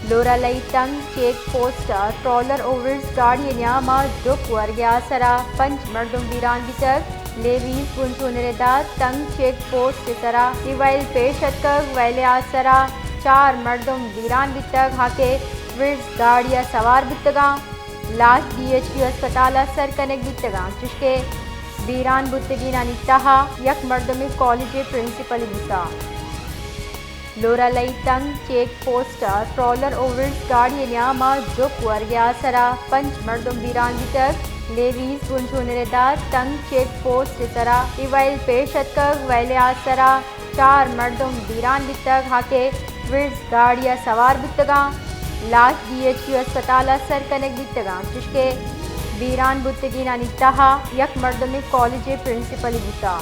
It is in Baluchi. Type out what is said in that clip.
لورالئی تنگ چیک پوسٹ ءَ ٹرالر ءُ ویلز گاڑی ءِ نیام ءَ ڈک ورگ ءِ آسر ءَ پنچ مردم بیران بیتگ۔ لیویز بنجونر ءِ داد تنگ چیک پوسٹ ءِ سرا اے ویل پیش اتکگ، ویل ءِ آسر ءَ چار مردم بیران بیتگ، ہاکہ ویلز گاڑی ءَ سوار بوتگاں۔ لاش ڈی ایچ کیو ہسپتال ءَ سر کنگ بیتگاں، چشکہ بیران بوتگینانی تہا یک مردمے کالج ءِ پرنسپل بوتا۔ لورالئی تنگ چیک پوسٹ ءَ ٹرالر ءُ ویلز گاڑی ءِ نیام ءَ ڈک ورگ ءِ آسر ءَ پنچ مردم بیران بیتگ۔ لیویز بنجونر ءِ داد تنگ چیک پوسٹ ءِ سرا اے ویل پیش اتکگ، ویل ءِ آسر ءَ چار مردم بیران بیتگ، ہاکہ ویلز گاڑی ءَ سوار بوتگاں۔ لاش ڈی ایچ کیو ہسپتال ءَ سر کنگ بیتگاں، چشکہ بیران بوتگینانی تہا یک مردمے کالج ءِ پرنسپل بوتا۔